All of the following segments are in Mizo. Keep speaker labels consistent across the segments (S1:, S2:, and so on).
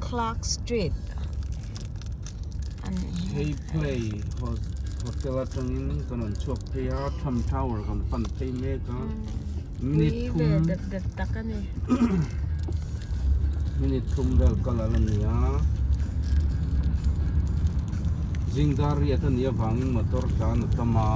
S1: Clark Street a nih hi.
S2: Hei play hotel atangin kan rawn chhuak phei a Trump Tower kan pan phei mek a minute thum
S1: Pui ve dep dep tak a ni.
S2: Minute thum vel kal ala ni a zingdar riat a nih avangin motor tlan a tam a.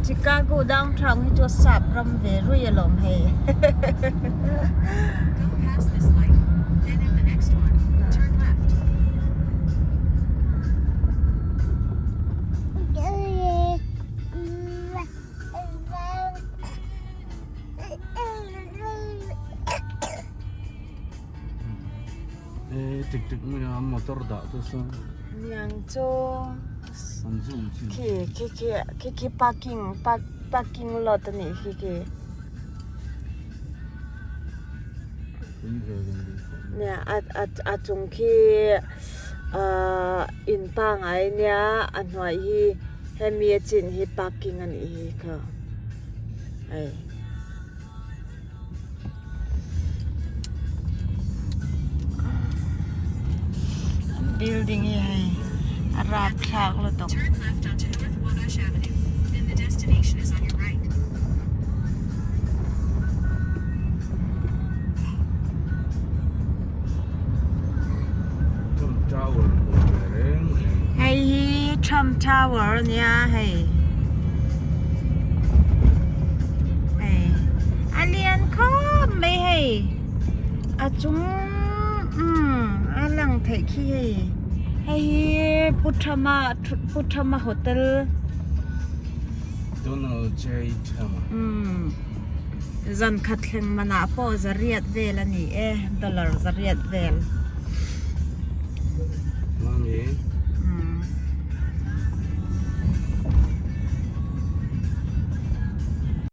S1: Chicago downtown hi chu a sap ram ve rui alawm hei.
S2: Tik tik mai a motor dah te sawn.
S1: Niang chu khi khi khi khi khi parking parking lot a nih khi khi. Nia a a a chung khi ahh in pangai nia a hnuai hi hemi a chin hi parking a nih hi kha hei. Building hi hei a rapthlak lutuk. Hei hi Trump Tower a nia hei. Hei a lian khawp mai hei a chung umm a lang theih khi hei hei hi Pu Thama Pu Thama hotel
S2: Donald J Trump
S1: umm zan khat thleng manah pawh zariat vel a ni e dollar zariat vel.
S2: Mami.